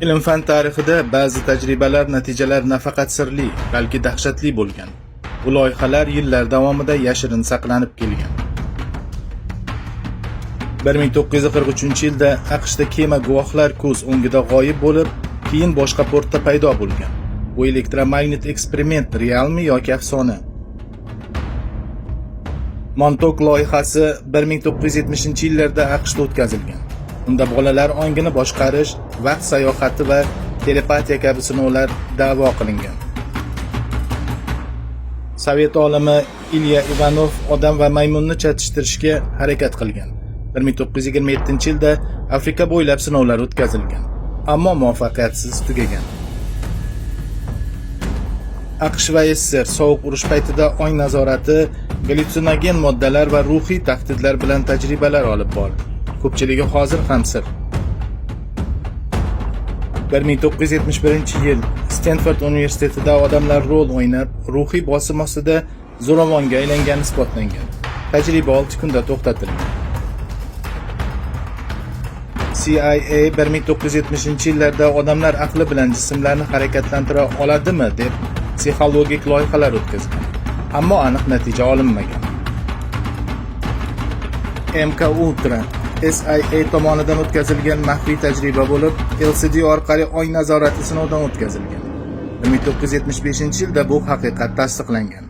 Ilm-fan tarixida ba'zi tajribalar natijalari nafaqat sirli, balki dahshatli bo'lgan. Bu loyihalar yillar davomida yashirin saqlanib kelgan. 1943-yilda AQShda kema guvohlar ko'z o'ngida g'oyib bo'lib, keyin boshqa portda paydo bo'lgan. Bu elektromagnit eksperiment realmi yoki afsona? Montauk loyihasi 1970-yillarda AQShda o'tkazilgan. Unda bolalar ongini boshqarish, vaqt sayohati va telepatiya kabi sinovlar da'vo qilingan. Sovet olimi Ilya Ivanov odam va maymunni chatishtirishga harakat qilgan. 1927-yilda Afrika bo'ylab sinovlar o'tkazilgan, ammo muvaffaqiyatsiz tugagan. AQSh va SSR sovuq urush paytida ong nazorati, gallyutsinogen moddalar va ruhiy tahdidlar bilan tajribalar olib bordi. Ko'pchiligi hozir ham sir. 1971-yil Stenford universitetida odamlar rol o'ynab, ruhiy bosim ostida zo'ravonga aylangani isbotlangan. Tajriba 6 kunda to'xtatilgan. CIA 1970-yillarda odamlar aqli bilan jismlarni harakatlantira oladimi deb psixologik loyihalar o'tkazgan. Ammo aniq natija olinmagan. MK Ultra SIA tomonidan o'tkazilgan maxfiy tajriba bo'lib, LSD orqali ong nazorati sinovdan o'tkazilgan. 1975-yilda bu haqiqat tasdiqlangan.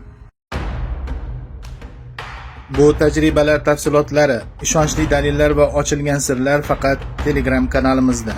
Bu tajribalar tafsilotlari, ishonchli dalillar va ochilgan sirlar faqat Telegram kanalimizda.